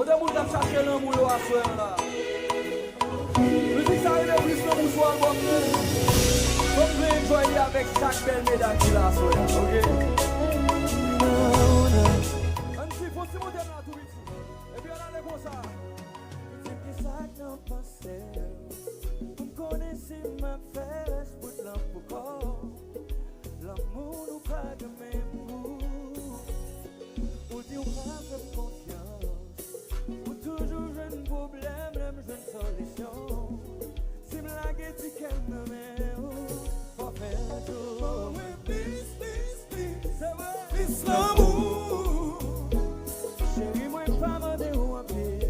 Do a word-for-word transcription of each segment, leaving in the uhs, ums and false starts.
Kote moun k ap chache lanmou yo aswè an la? Mizik sa rele Plis Lanmou sou albòm nan. Fò m vle enjoy li avèk chak bèl medam ki la aswè a, oke? Ann si, fò ti monte la tou piti. Epi ann ale konsa. Di m kisa k nan panse w. Pou m konnen si m ap fè rès bout lan pou kò w. Lanmou nou pa gen menm gou. Ou di w pa fè m konfyans. Ou toujou jwenn pwoblèm lè m jwenn solisyon. Si m lage ti kè m nan men w, fò fè l tou. Ban mwen plis, plis, plis. Se vre. Plis lanmou. Cheri, mwen pa mande w anpil.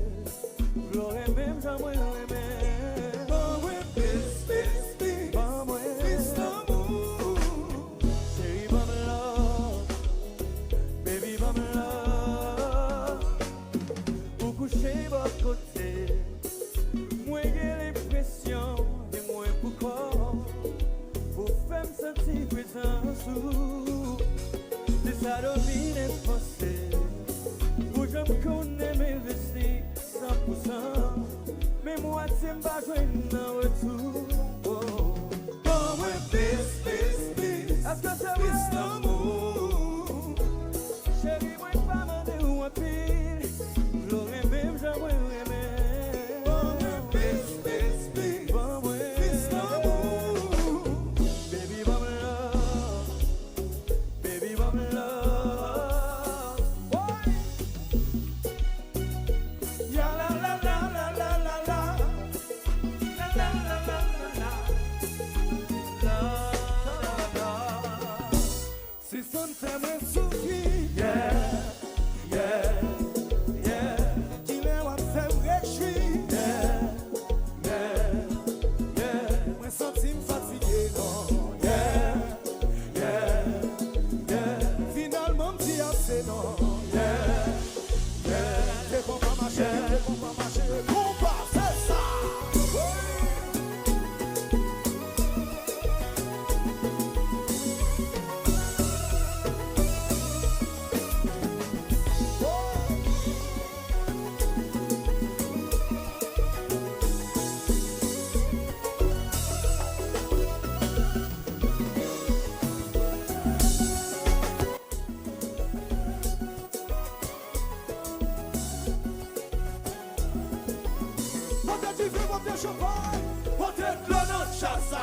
Vle w renmen m jan mwen renmen. Ban mwen plis, plis, plis. Ban mwen plis lanmou. Cheri, ban m love. Baby, ban m love. Ou kouche bò kote. Mwen gen lenpresyon gen mwen pou kò w. Ou fè m santi prezans ou. Se sa domine panse. Ou janm konnen m envesti san pou san. Men mwatye m pa jwenn nan retou. Oh. Ban mwen plis, plis, plis. Èske se vre? Plis lanmou. Cheri, mwen pa mande w anpil. Vle w renmen m jan mwen renmen. Ban mwen plis, plis, plis. Ban mwen plis lanmou. Baby, ban m love. Baby, ban m love. Boy! Ya la la la la la la la. La la la la la la. La la la. Season fè mwen soufri. Yeah, yeah, yeah. Kilè w ap fè m rejwi. Yeah, yeah, yeah. Mwen santi m fatige non. Yeah, yeah, yeah. Finalman m di ase non. Yeah, yeah. Kite konpa mache, kite konpa mache. Konpa, se sa. Pote diven, pote chanpay, pote dlo nan tcha sa.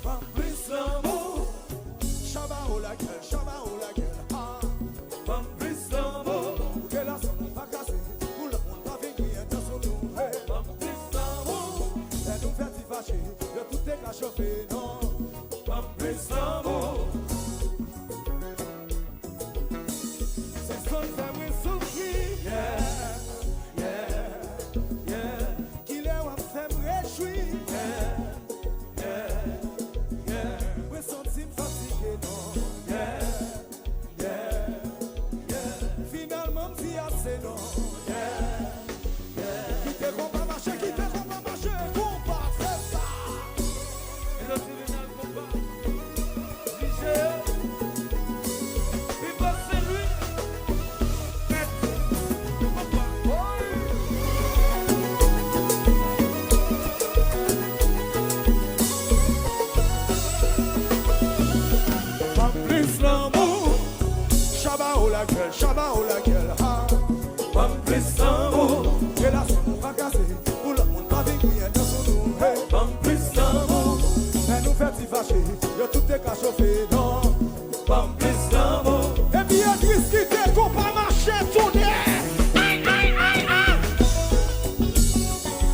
Ban m plis lanmou. Chaba o la gueule, chaba o la gueule, ah. Ban m plis lanmou. Pou relasyon nou pa kraze, pou lòt moun pa vin gen entansyon nou, hey. Ban m plis lanmou. Lè nou fè ti fache, yo tout te ka chofe, non. Ban m plis lanmou. Se sa k fè mwen soufri. Yeah, yeah, yeah. Kilè w ap fè m rejwi? Yeah, yeah, yeah. Mwen santi m fatige non. Yeah, yeah, yeah. Finalman m di ase non. Yeah, yeah. Kite konpa mache, kite konpa mache, konpa, se sa. Mezanmi, Reginald Konpa. D J, Viva Saint Louis. Ban m plis lanmou. Chaba o la gueule, chaba o la gueule, ha. Ban m plis lanmou. Relasyon nou pa kraze, pou lòt moun pa vin kriye nan sou nou, hey. Ban m plis lanmou. Lè nou fè ti fache, yo tout te ka chofe, non. Ban m plis lanmou. Epi yo tris kite konpa mache tounen. Ay, ay, ay, ay.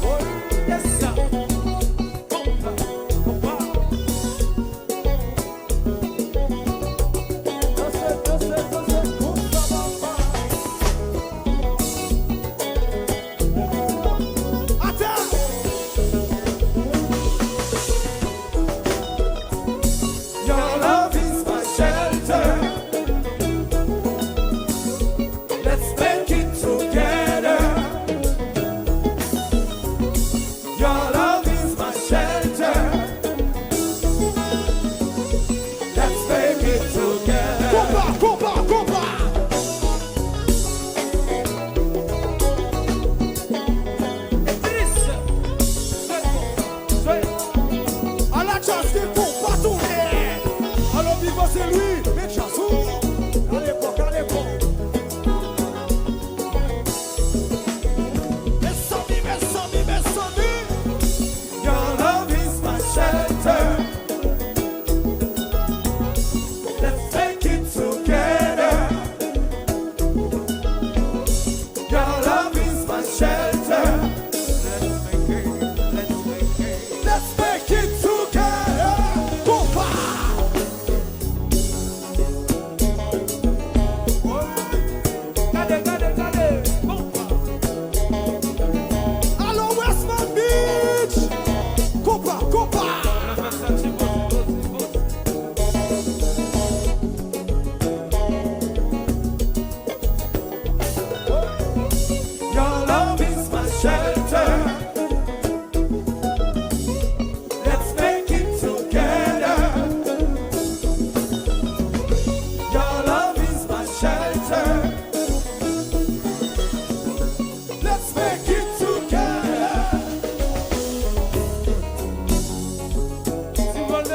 Oh, yes, sir. Konpa, konpa. Danse, danse, danse, konpa, papa. Atè! Yon lavi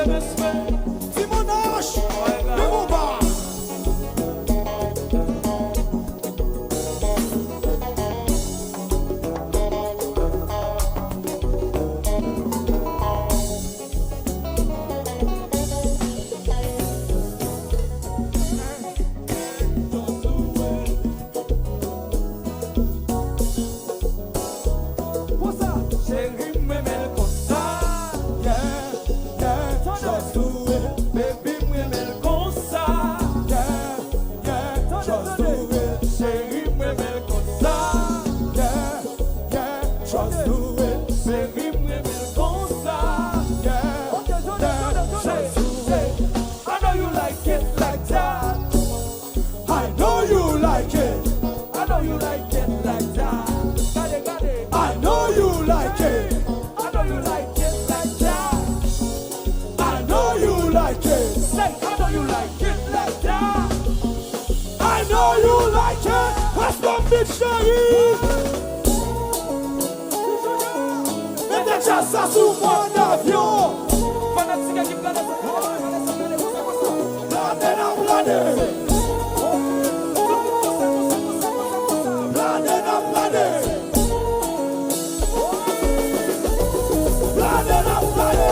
Respè. Ti Monach, men konpa. Konsa, cheri, m renmen l konsa. Yeah, yeah, just do it. Baby, m renmen l konsa. Yeah, yeah, just do it. Cheri, m renmen l konsa. Yeah, yeah, just do it. Cheri, m renmen l konsa. Yeah, yeah, just do it. I know you like it like that. I know you like it. I know you like it like that. Gade, gade. I know you like it. I know you like it like that. I know you like it. Say, I know you like it like that. I know you like it. West Palm Beach, cheri. Mete djaz sa sou mòn avyon. Fanatik ekip Gade sa. Plane n ap plane. Plane n ap plane. Plane n ap plane.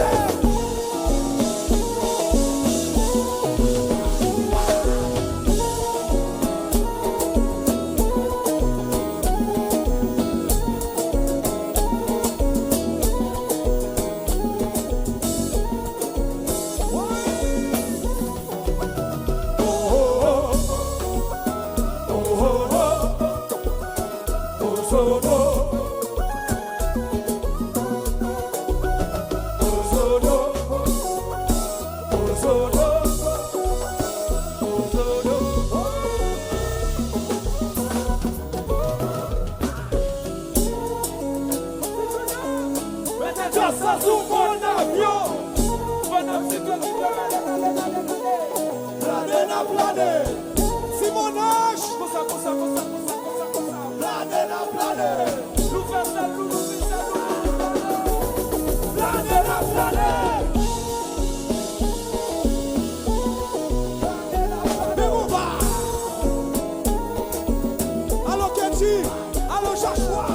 Mete djaz sa sou mòn avyon. Fanatik yo ki plane, plane, plane, plane. Plane n ap plane. Ti Monach. Konsa, konsa, konsa, konsa, konsa, konsa. Plane n ap plane. Louvè sèl nou, louvè sèl nou. Plane n ap plane. Plane n ap plane. Men konpa. Alo Kenji, alo Joshua.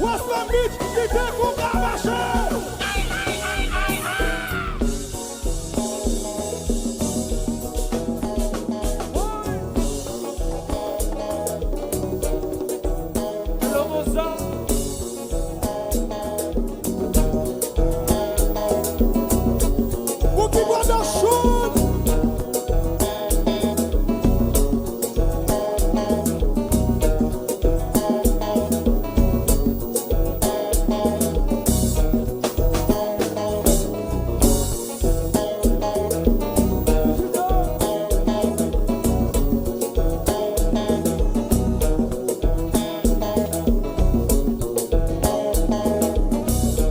West Palm Beach, kite konpa mache! Bouki Production.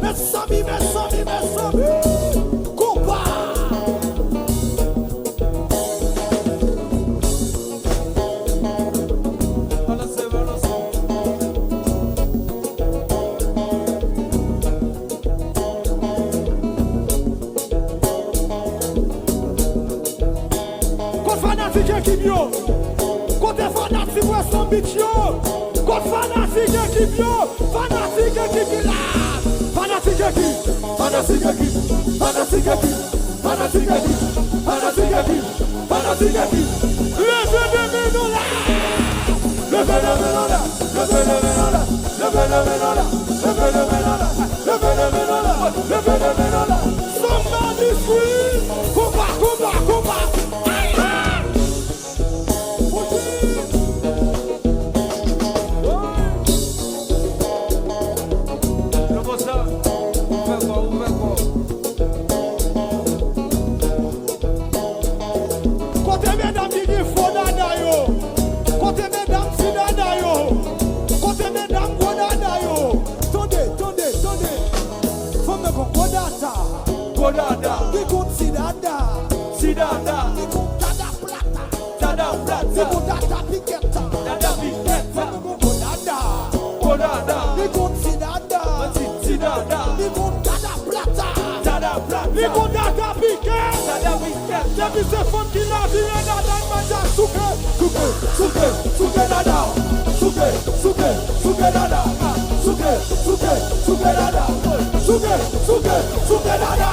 Mezanmi, mezanmi, mezanmi, konpa. Kot fanatik ekip yo? Kote fanatik West Palm Beach yo? Kot fanatik ekip yo? Fanatik ekip ki la? Fanatik ekip, fanatik ekip, fanatik ekip, fanatik ekip, fanatik ekip, fanatik ekip. Leve de men nou la. Leve de men nou la. Leve de men nou la. Leve de men nou la. Leve de men nou la. Leve de men nou la. Leve de men nou la. Somebody scream. Konpa, konpa, konpa. Ay, ay. Kote medam ki gen fo dada yo? Kote Dada. Li gon dada plata. Dada plata. Li gon dada pikèt. Dada pikèt. Li gon gwo dada. Gwo dada. Li gon ti dada. Ti, ti dada. Li gon dada plata. Dada plata. Li gon dada pikèt. Dada pikèt. Depi se fanm ki la vire dada, manda souke, souke, souke, souke dada. Souke, souke, souke dada. Souke, souke, souke dada. Souke, souke, souke dada.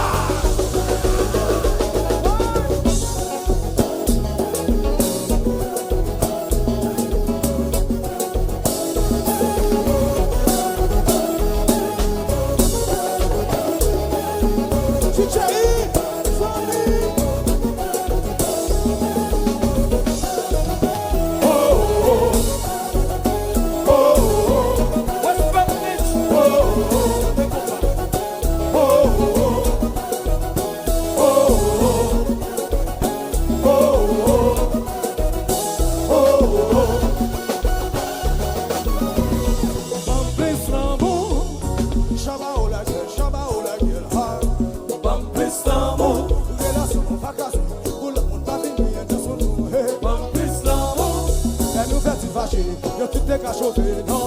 Ban m plis lanmou. Chaba o la gyèl, chaba o la gyèl, ha. Ban m plis lanmou. Relasyon nou pa kraze, pou lòt moun pa vin riye sou nou, hey. Ban m plis lanmou. Lè nou fè ti fache, yo tout te ka chofe, non.